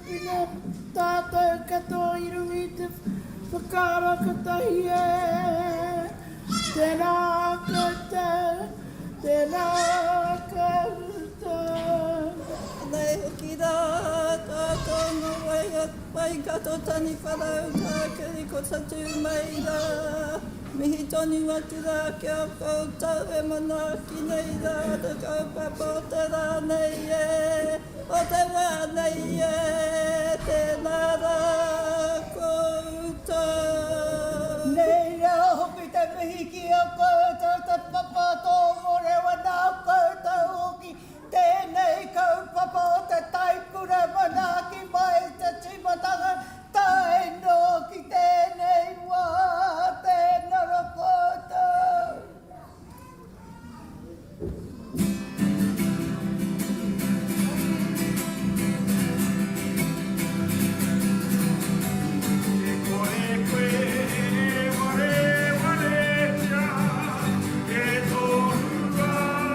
Pipina tātou katoa i runga i te whakaaro kotahi e. Tēnā koutou, tēnā koutou. Nei hoki rā, tātou ngā Waikato taniwha rautaki ko tatū mai rā. Mihi tonu atu rā ki a koutou e manaaki nei rā te kaupapa o te rā nei e, o te wā nei e, tēnā rā koutou. Nei rā hoki te mihi ki a koutou te papa tō Morewa nā koutou hoki Tēnei kaupapa o te Taikura manaaki mai i te tīmatanga tae noa ki tēnei wā, tēnā ra koutou. E kore koe e warewaretia e tōku aroha.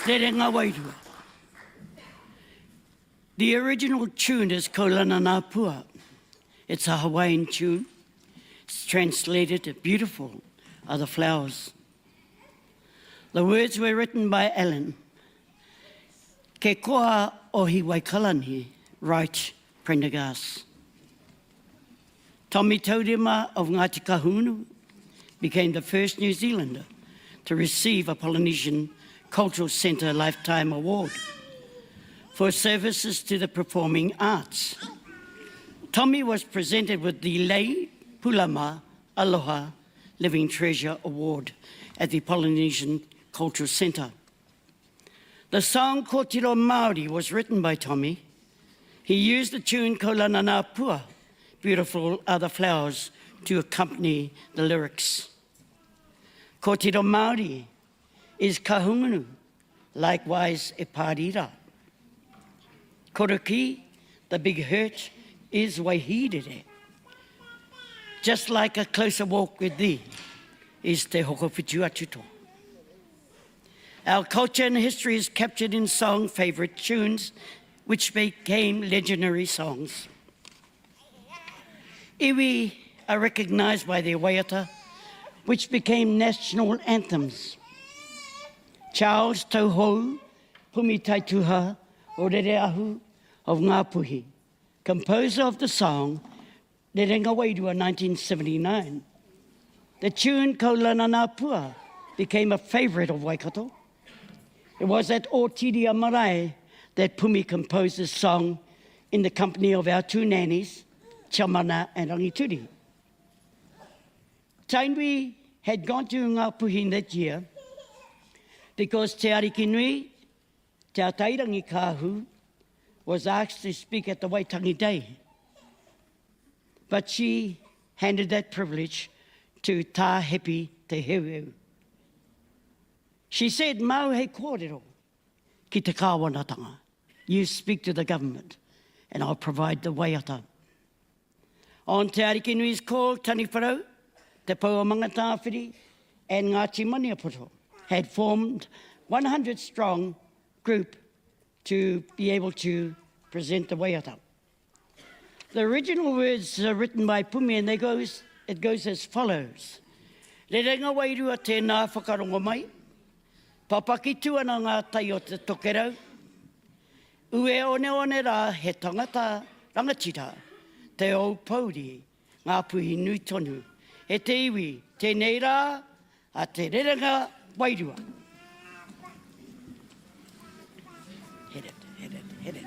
Rerenga Wairua. The original tune is Kaulana Nā Pua. It's a Hawaiian tune. It's translated beautiful are the flowers. The words were written by Alan. Kekoa Ohi Waikalani, Wright Prendergast. Tommy Taurima of Ngāti Kahungunu became the first New Zealander to receive a Polynesian Cultural Centre Lifetime Award for services to the performing arts. Tommy was presented with the Lei Pulama Aloha Living Treasure Award at the Polynesian Cultural Centre. The song Kotiro Māori was written by Tommy. He used the tune Kaulana Nā Pua, Beautiful Are the Flowers, to accompany the lyrics. Kotiro Māori is Kahungunu, likewise e Pārira. Koroki, the big hurt, is Waihirere. Just like a closer walk with thee is Te Hokowhitu Atuto. Our culture and history is captured in song favourite tunes, which became legendary songs. Iwi are recognised by their waiata, which became national anthems. Charles Tauhou, Pumi Taituha, o Rereahu of Ngāpuhi, composer of the song Rerenga Wairua 1979. The tune Kaulana Nā Pua became a favourite of Waikato. It was at Otiria Marae that Pumi composed this song in the company of our two nannies, Chamana and Rangituri. Tainui had gone to Ngāpuhi that year because Te Arikinui, Te Atairangi Kāhu, was asked to speak at the Waitangi Day. But she handed that privilege to Tā Hepi Te Heuheu. She said, Mau hei kōrero ki te kāwanatanga. You speak to the government and I'll provide the waiata. On Te Arikinui's call, Taniwharau, Te Pou o Mangatāwhiri and Ngāti Maniapoto had formed 100 strong group to be able to present the waiata. The original words are written by Pumi and they goes, it goes as follows. Rerenga wairua tēnā whakarongo mai, papaki tu ana ngā tai o te tokerau, ue oneone rā he tangata rangatira, te ou pouri, ngā puhi nui tonu. E te iwi, tēnei rā a te rerenga wairua. Hit it, hit it, hit it.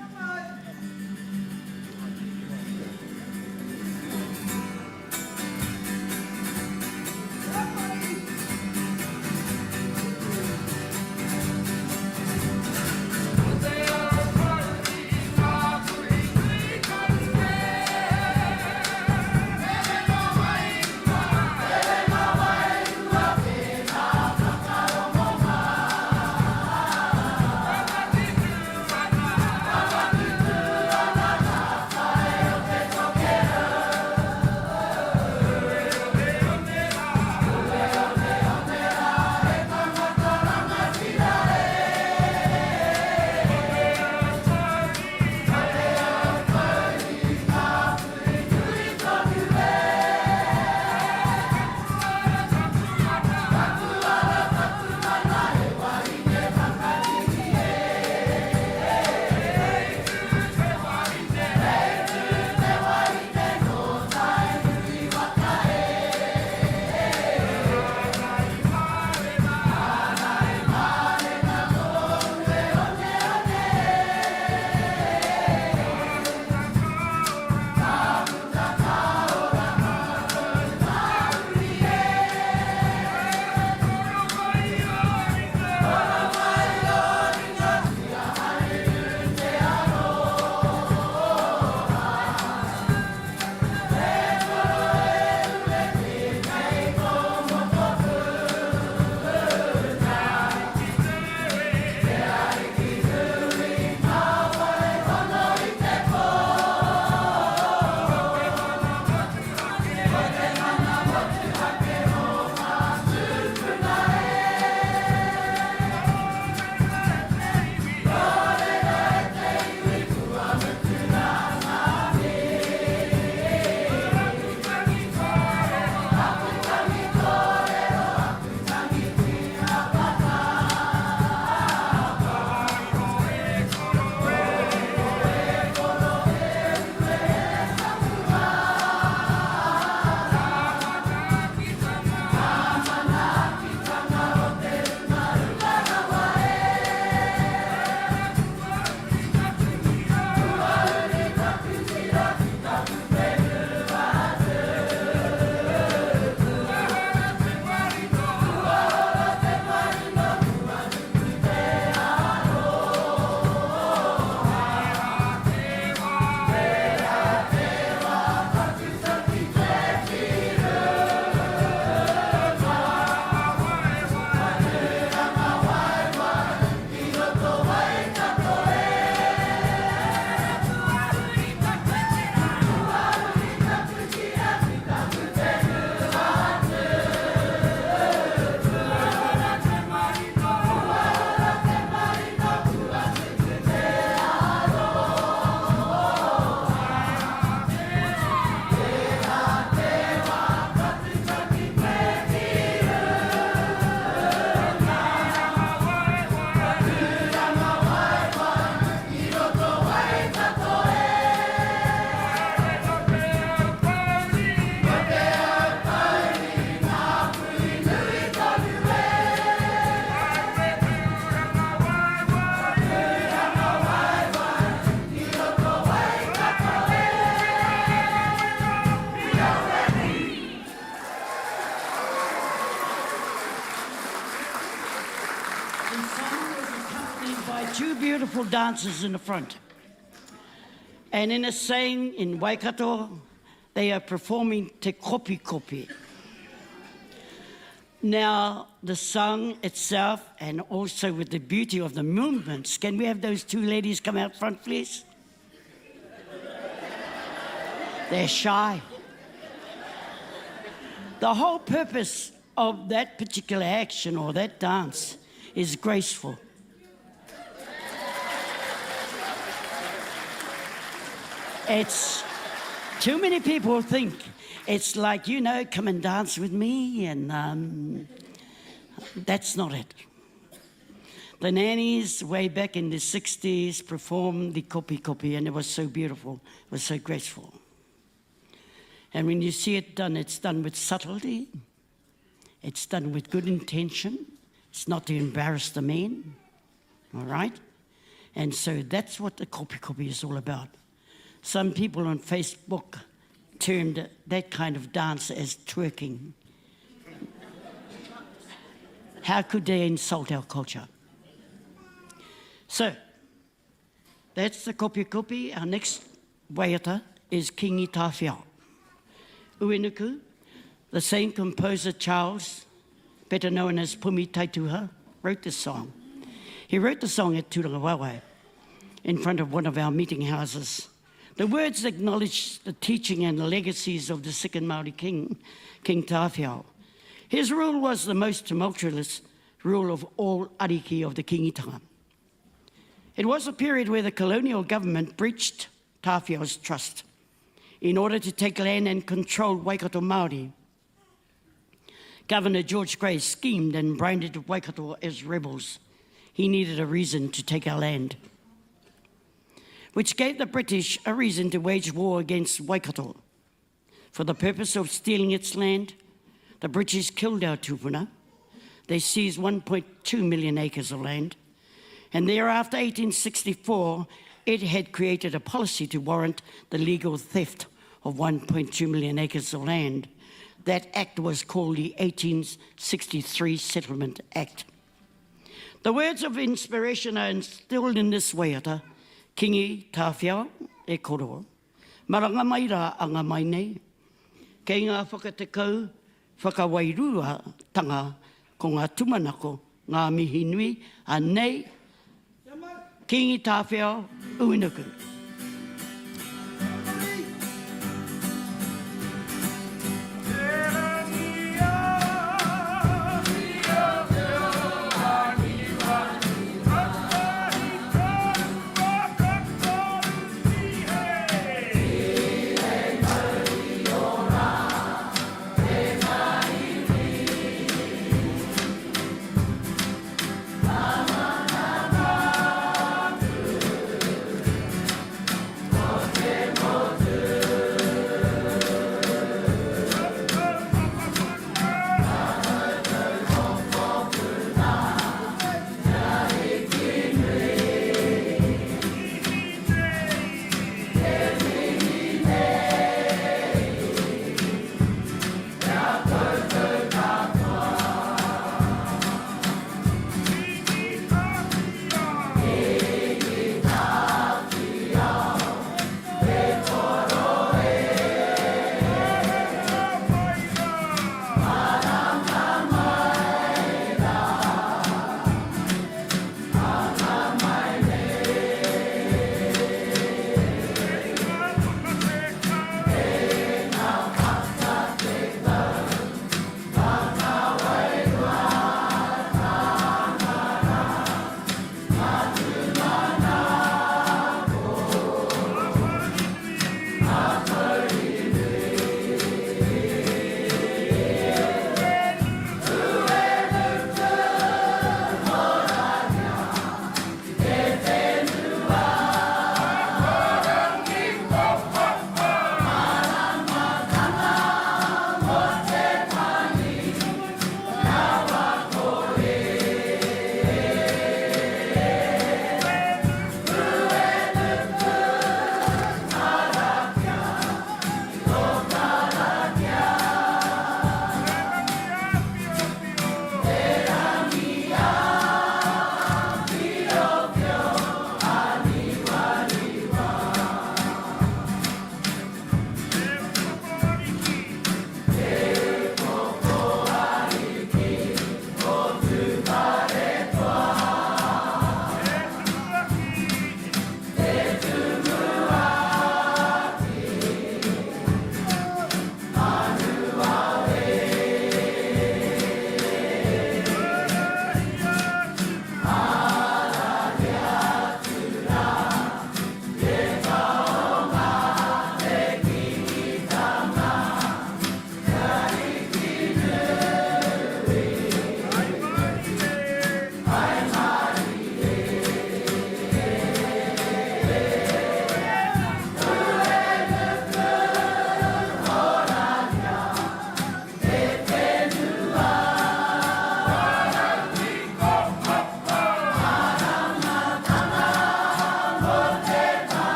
beautiful dancers in the front. And in a saying in Waikato, they are performing te kopi kopi. Now, the song itself and also with the beauty of the movements, can we have those two ladies come out front, please? They're shy. The whole purpose of that particular action or that dance is graceful. It's too many people think it's like, you know, come and dance with me, and um, that's not it. The nannies, way back in the 60s, performed the kopi kopi, and it was so beautiful, it was so graceful. And when you see it done, it's done with subtlety, it's done with good intention, it's not to embarrass the men, all right? And so that's what the kopi kopi is all about. Some people on Facebook termed that kind of dance as twerking. How could they insult our culture? So, that's the kopi kopi. Our next waiata is Kingi Tāwhiao. Uenuku, the same composer Charles, better known as Pumi Taituha, wrote this song. He wrote the song at Tūrangawaewae in front of one of our meeting houses. The words acknowledge the teaching and the legacies of the second Māori king, King Tāwhiao. His rule was the most tumultuous rule of all ariki of the Kingitanga. It was a period where the colonial government breached Tāwhiao's trust in order to take land and control Waikato Māori. Governor George Grey schemed and branded Waikato as rebels. He needed a reason to take our land, which gave the British a reason to wage war against Waikato. For the purpose of stealing its land, the British killed our tupuna. They seized 1.2 million acres of land. And thereafter, 1864, it had created a policy to warrant the legal theft of 1.2 million acres of land. That act was called the 1863 Settlement Act. The words of inspiration are instilled in this waiata, Kingi Tāwhiao e koro, maranga mai rā anga mai nei, kei ngā whakatekau whakawairuatanga ko ngā tumanako, ngā mihi nui, anei, Kingi Tāwhiao, Uenuku.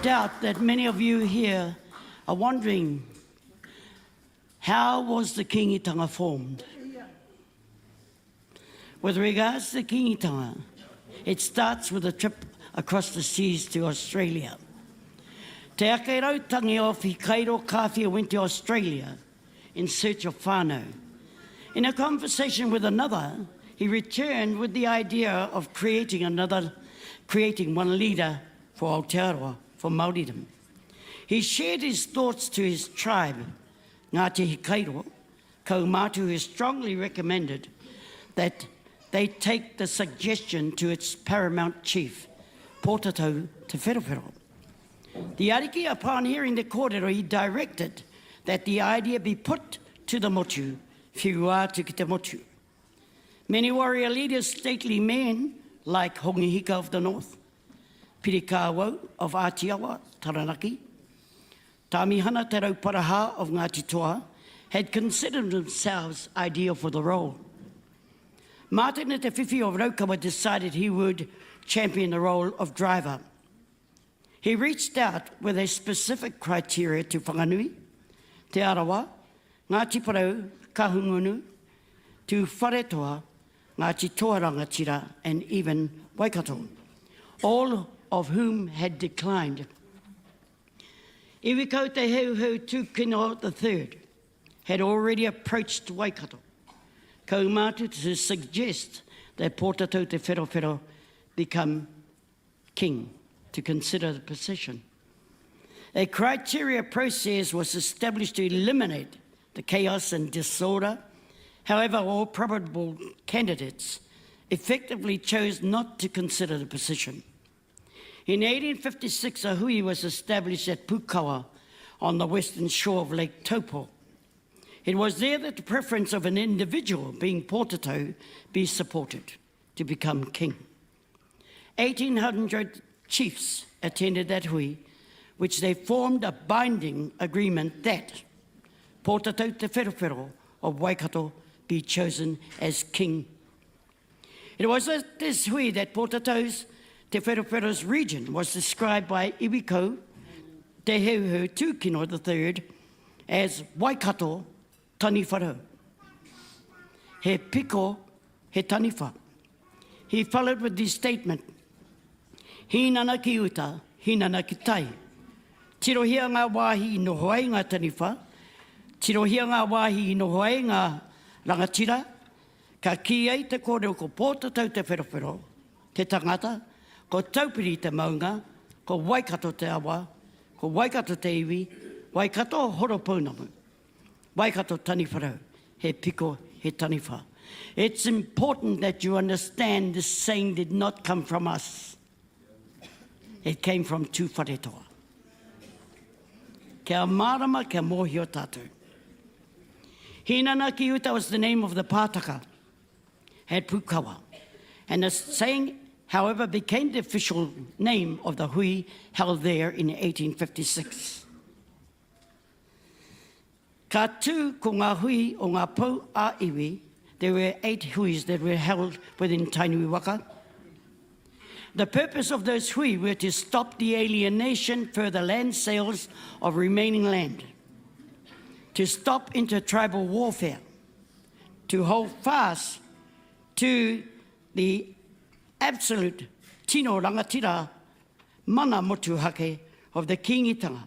doubt that many of you here are wondering how was the Kingitanga formed? With regards to the Kingitanga, it starts with a trip across the seas to Australia. Te Ake Rautangi of Hikairo Kāwhia went to Australia in search of whānau. In a conversation with another, he returned with the idea of creating another, creating one leader for Aotearoa, for Māoridom. He shared his thoughts to his tribe, Ngāti Hikairo, Kaumātu who strongly recommended that they take the suggestion to its paramount chief, Pōtatau Te Wherowhero. The ariki, upon hearing the kōrero, he directed that the idea be put to the motu, whiua atu ki te motu. Many warrior leaders, stately men, like Hongi Hika of the north, Pirikāwau of Ātiawa, Taranaki, Tāmihana Te Rauparaha of Ngāti Toa, had considered themselves ideal for the role. Martin Te Whiwhi of Raukawa decided he would champion the role of driver. He reached out with a specific criteria to Whanganui, Te Arawa, Ngāti Porou, Kahungunu, Tūwharetoa, Ngāti Toa Rangatira and even Waikato, all of whom had declined. Iwikau Te Heuheu Tūkino III had already approached Waikato, Kaumātu to suggest that Pōtatau Te Wherowhero become king to consider the position. A criteria process was established to eliminate the chaos and disorder. However, all probable candidates effectively chose not to consider the position. In 1856, a hui was established at Pukawa on the western shore of Lake Taupo. It was there that the preference of an individual, being Pōtatau, be supported to become king. 1,800 chiefs attended that hui, which they formed a binding agreement that Pōtatau Te Wherowhero of Waikato be chosen as king. It was at this hui that Pōtatau's Te Wherowhero's region was described by Iwikau Te Heuheu Tūkino III as Waikato Taniwharau. He piko, he taniwha. He followed with this statement, Hīnana ki uta, hīnana ki tai. Tirohia ngā wāhi i noho ai ngā taniwha, tirohia ngā wāhi i noho ai ngā rangatira, ka kī ai te kōrero ko Pōtatau Te Wherowhero te tangata, ko Taupiri te maunga, ko Waikato te awa, ko Waikato te iwi, Waikato Horopounamu. Waikato Taniwharau, he piko, he taniwha. It's important that you understand this saying did not come from us. It came from Tūwharetoa. Kia mārama, kia mōhio tātou. Hinana ki uta was the name of the pātaka at Pukawa. And the saying, however, became the official name of the hui held there in 1856. Ka tū ko ngā hui o ngā pou ā-iwi, there were eight huis that were held within Tainui waka. The purpose of those hui were to stop the alienation further land sales of remaining land, to stop intertribal warfare, to hold fast to the absolute tino rangatira mana motuhake of the Kīngitanga.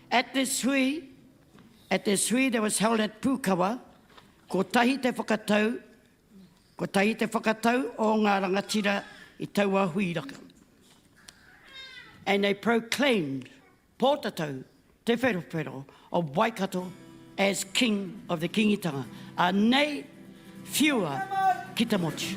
At this hui, at this hui that was held at Pūkawa, kotahi te whakatau, kotahi te whakatau o ngā rangatira i taua hui raka. And they proclaimed Pōtatau Te Wherowhero of Waikato as King of the Kīngitanga. Anei whiua ki te motu.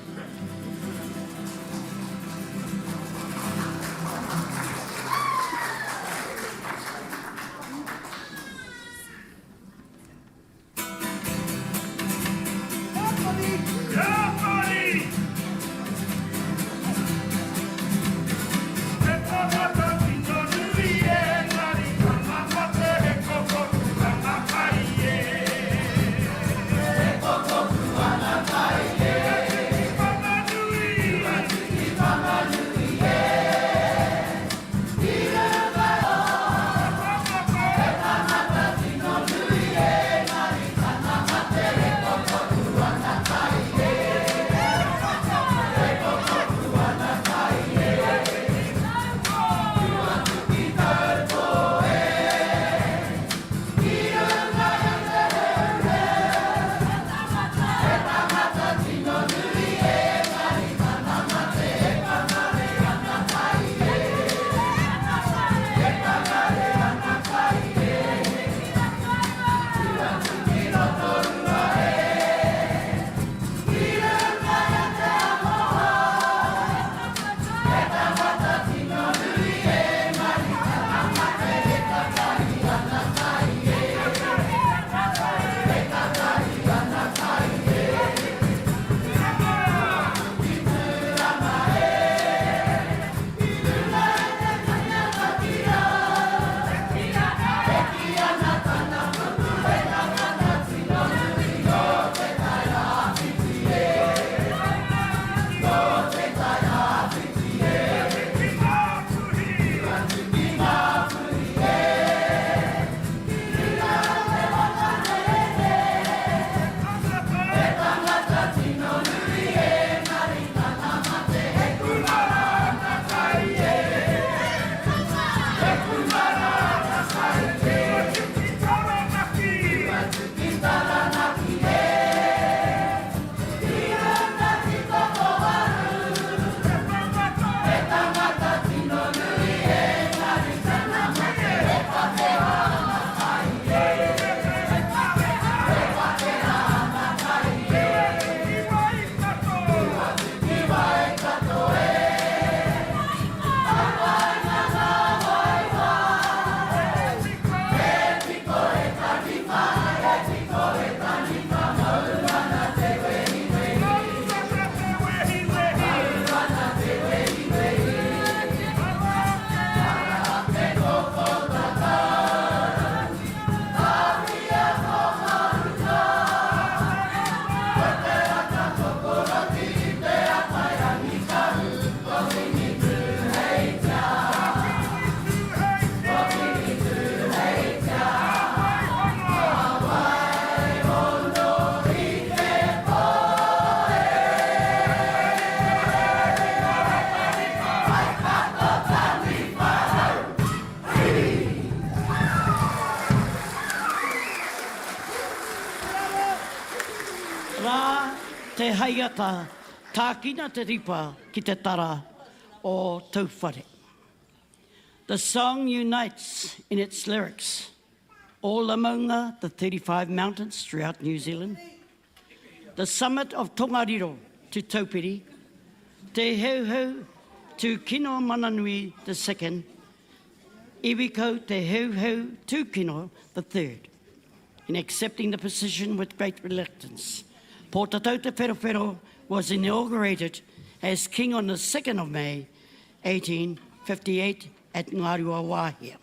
Rā te haiata tākina te ripa ki te tara o Tauwhare. The song unites in its lyrics all the maunga, the 35 mountains throughout New Zealand, the summit of Tongariro to Taupiri, Te Heuheu to Kino Mananui the second, Iwikau Te Heuheu Tūkino the third. In accepting the position with great reluctance, Pōtatau Te Wherowhero was inaugurated as king on the 2nd of May 1858 at Ngāruawāhia.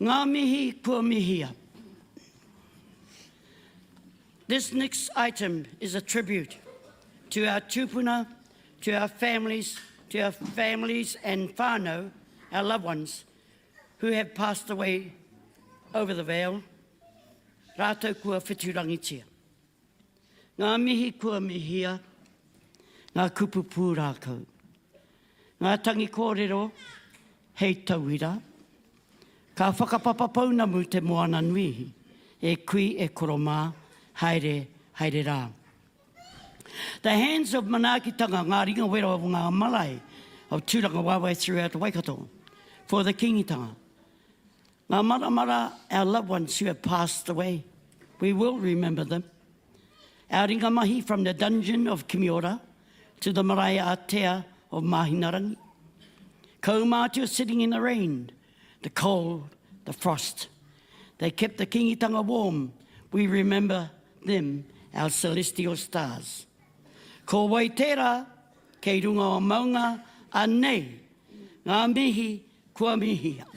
Ngā mihi kua mihia. This next item is a tribute to our tūpuna, to our families, to our families and whānau, our loved ones, who have passed away over the veil, rātou kua whiturangitia. Ngā mihi kua mihia, ngā kupu pūrākau, ngā tangi kōrero hei tauira, ka whakapapa pounamu te moana nui, e kui e koro mā, haere, haere rā. The hands of manaakitanga, ngā ringa wero o ngā marae of Tūrangawaewae throughout Waikato for the Kīngitanga. Ngā maramara, our loved ones who have passed away, we will remember them. Our ringa mahi from the dungeon of Kimiora to the marae ātea of Māhinarangi. Kaumātua sitting in the rain, the cold, the frost. They kept the Kīngitanga warm. We remember them, our celestial stars. Ko wai tērā kei runga o maunga anei ngā mihi kua mihia.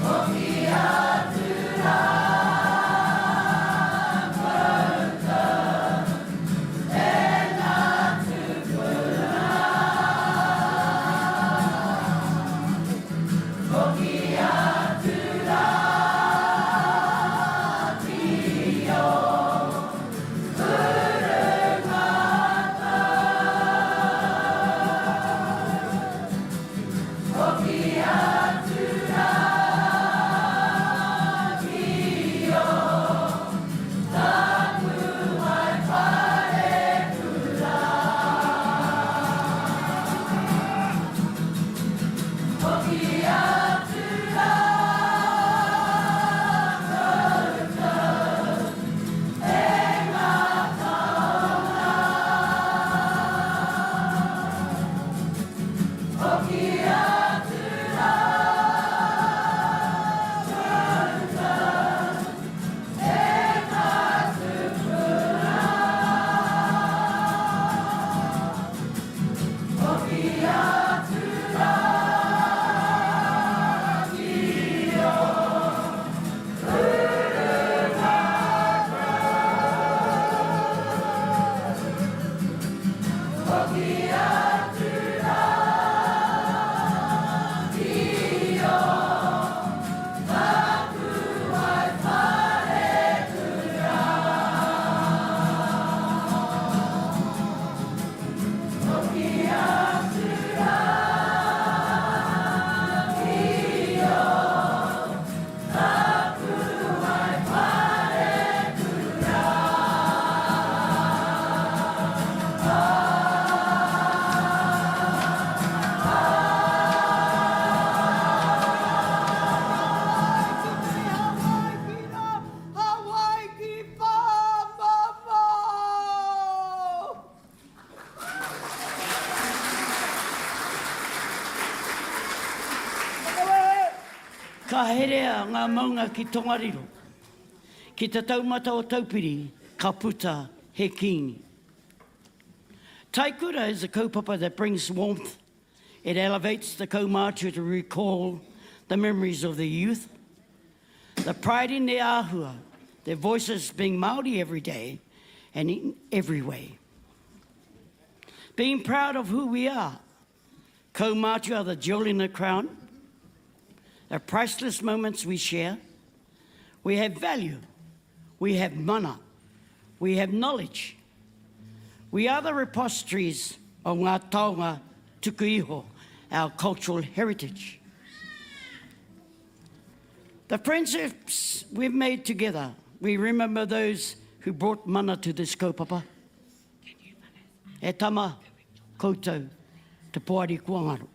Hoki atu rā koutou e ngā tūpuna. Hoki atu rā ki ō urunga tau. Hoki atu rā ki ō tapuwae wharekura. Hoki atu rā koutou e ngā taonga. Hoki atu rā koutou e ngā tūpuna. Hoki atu rā ki ō urunga tau. Hoki atu rā ki ō tapuwae wharekura. Hoki atu rā ki ō tapuwae wharekura. Hawaiki rā, Hawaiki pāpāpā! Ka herea ngā maunga ki Tongariro, ki te taumata o Taupiri, ka puta he kīngi. Taikura is a kaupapa that brings warmth. It elevates the kaumātua to recall the memories of their youth, the pride in their āhua, their voices being Māori every day and in every way. Being proud of who we are. Kaumātua are the jewel in the crown, the priceless moments we share. We have value, we have mana, we have knowledge. We are the repositories of ngā taonga tuku iho, our cultural heritage. The friendships we've made together, we remember those who brought mana to this kaupapa. E tama koutou te poari kua ngaro.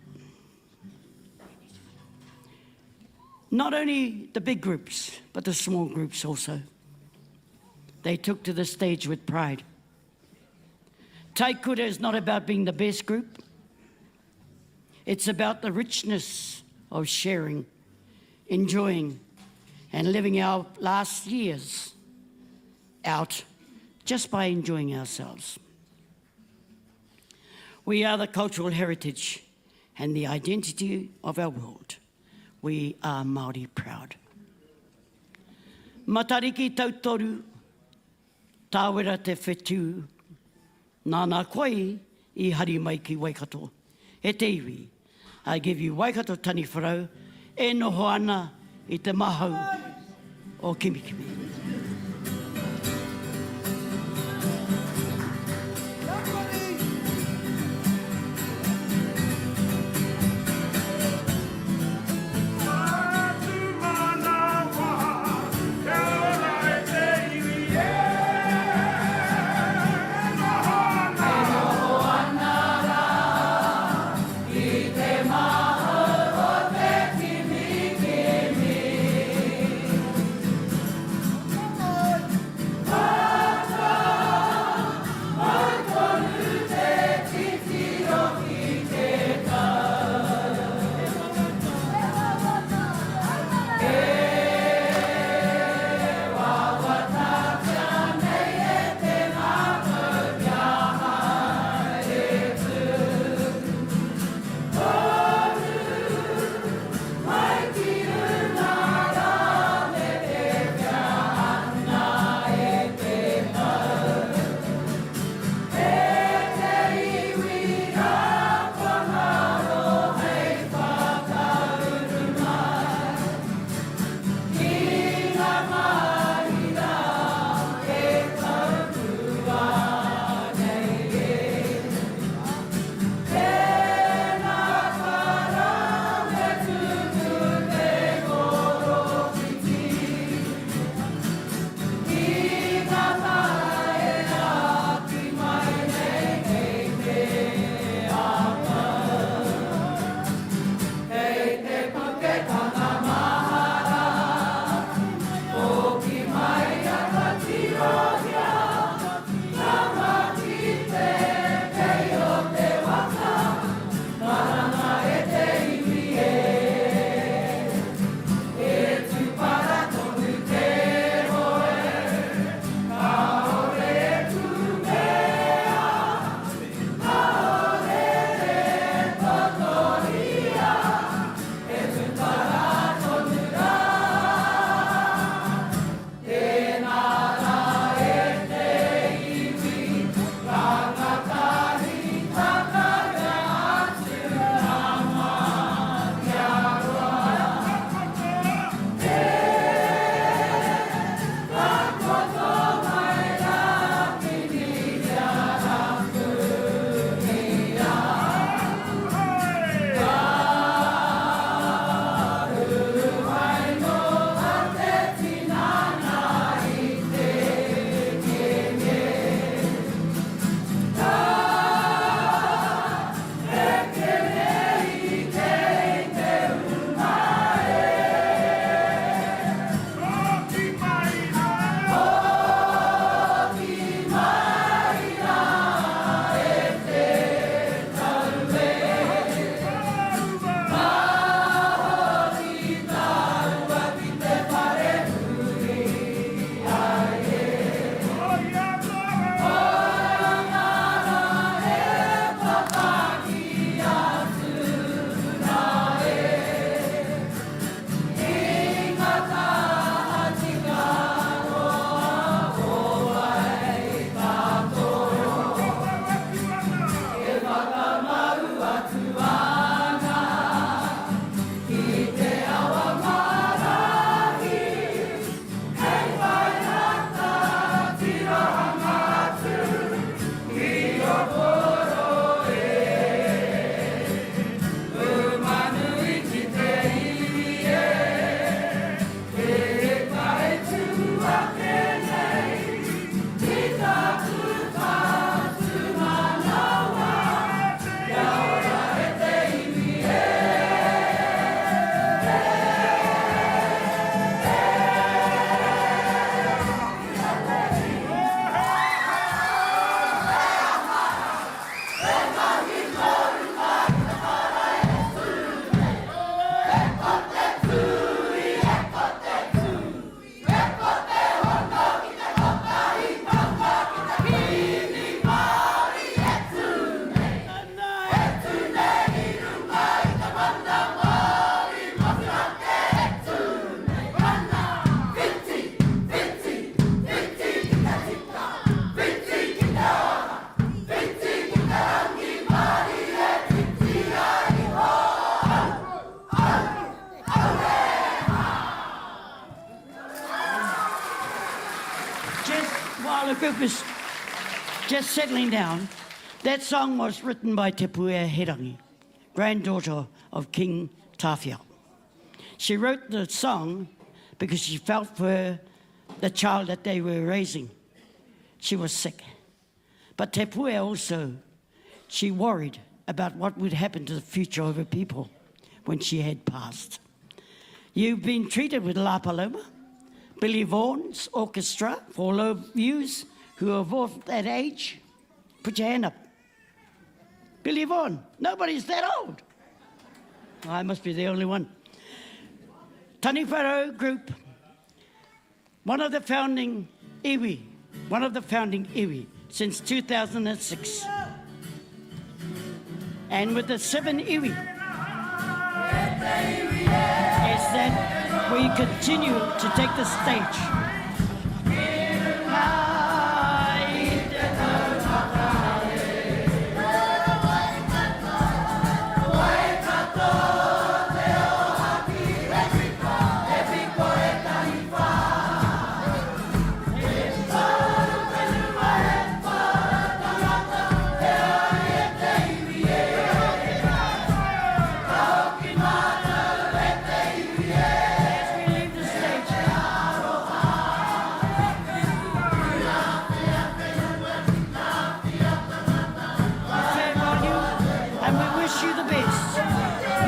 Not only the big groups, but the small groups also. They took to the stage with pride. Taikura is not about being the best group. It's about the richness of sharing, enjoying, and living our last years out just by enjoying ourselves. We are the cultural heritage and the identity of our world. We are Māori proud. Matariki tautoru, tāwera te whetū, nāna koe i hari mai ki Waikato. E te iwi, I give you Waikato Taniwharau e noho ana i te mahau o Kimikimi. While the group is just settling down, that song was written by Te Puea Herangi, granddaughter of King Tāwhiao. She wrote the song because she felt for the child that they were raising. She was sick. But Te Puea also, she worried about what would happen to the future of her people when she had passed. You've been treated with La Paloma, Billy Vaughan's orchestra, for all of yous who are of that age. Put your hand up. Billy Vaughan, nobody's that old. I must be the only one. Taniwharau Group, one of the founding iwi, one of the founding iwi since 2006. And with the seven iwi, is that we continue to take the stage. And we wish you the best.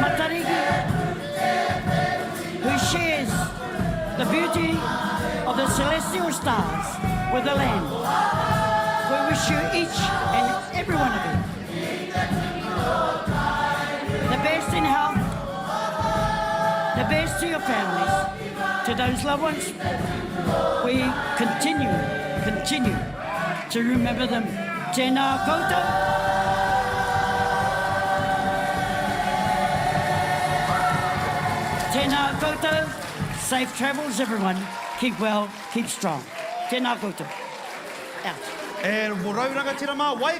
Matariki, who shares the beauty of the celestial stars with the land. We wish you each and every one of you the best in health, the best to your families, to those loved ones. We continue, continue to remember them. Tēnā koutou. Tēnā koutou. Safe travels everyone. Keep well, keep strong. Tēnā koutou. Out. E rau rangatira mā, wai.